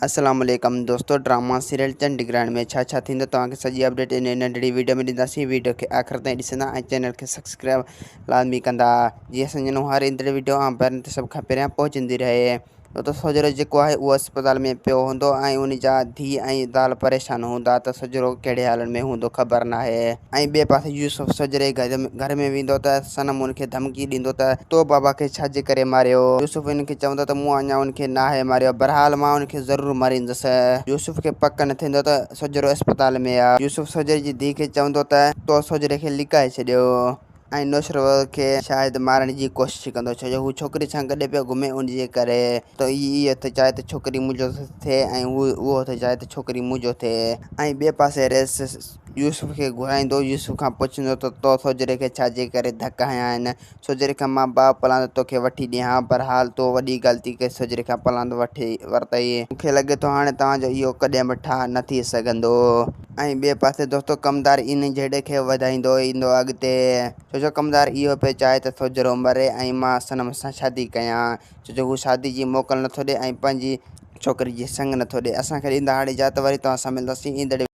السلام عليڪم دوستو ڊراما سيريل چنڊ گرهڻ ۾ ڇا ڇا ٿيندو توهان کي سڄي اپڊيٽ ان ننڍڙي ويڊيو ۾ ڏينداسين ويڊيو کي آخر تائين ڏسندا ۽ چينل کي سبسڪرائب لازمي ڪندا جيئن اسان جي نئون هر ايندڙ ويڊيو عام پهرين تي سڀ کان پهريان پهچندي رهي ته سوجهرو جيڪو آهي اهو اسپتال ۾ پيو هوندو ۽ ان جا ڌيء ۽ زال پريشان هوندا ته سوجهرو ڪهڙي حالن ۾ هوندو خبر ناهي ۽ ٻئي پاسي يوسف سوجهري گهر ۾ ويندو ته صنم ان کي ڌمڪي ڏيندو ته تو بابا کي ڇا جي ڪري ماريو؟ يوسف ان کي چوندو ته مون اڃا ان کي ناهي ماريو بهرحال مان ان کي ضرور ماريندس. يوسف کي پڪ نه ٿيندو ته سوجهرو اسپتال ۾ آ. يوسف سوجهري جي ڌيء کي چوندو ته تو سوجهري کي لڪائي ڇڏيو. ۽ نوشروه کي شايد مارڻ جي ڪوشش ڪندو ڇو جو هو ڇوڪري سان گڏ پيو گهمي ان جي ڪري ته هي اهو ٿو چاهي ته ڇوڪري منهنجو ٿئي ۽ هو اهو ٿو چاهي ته ڇوڪري منهنجو ٿئي ۽ ٻئي پاسي رئيس يوسف کي گهرائيندو يوسف کان پڇندو ته تو سوجهري کي ڇا جي ڪري ڌڪ هنيا آهن سوجهري کان مان ٻه پلاند توکي وٺي ڏيان ها بهرحال تو وڏي غلطي ڪئي سوجهري کان پلاند وٺي ورتئي مون کي لڳي ٿو هاڻي توهان جو اهو ڪڏهن به ٺاهه نه ٿي سگهندو. ۽ ٻئي پاسي دوستو ڪمدار ان جهيڙي کي وڌائيندو ايندو اڳتي ڇو جو ڪمدار اهو پيو چاهي ته سوجهرو مري ۽ مان صنم سان شادي ڪيان ڇو جو هو شادي جي موڪل نٿو ڏي ۽ پنهنجي ڇوڪري جي سڱ نٿو ڏي اسان کي ڏيندا هاڻي اجازت وري توهان سان ملنداسين ايندڙ.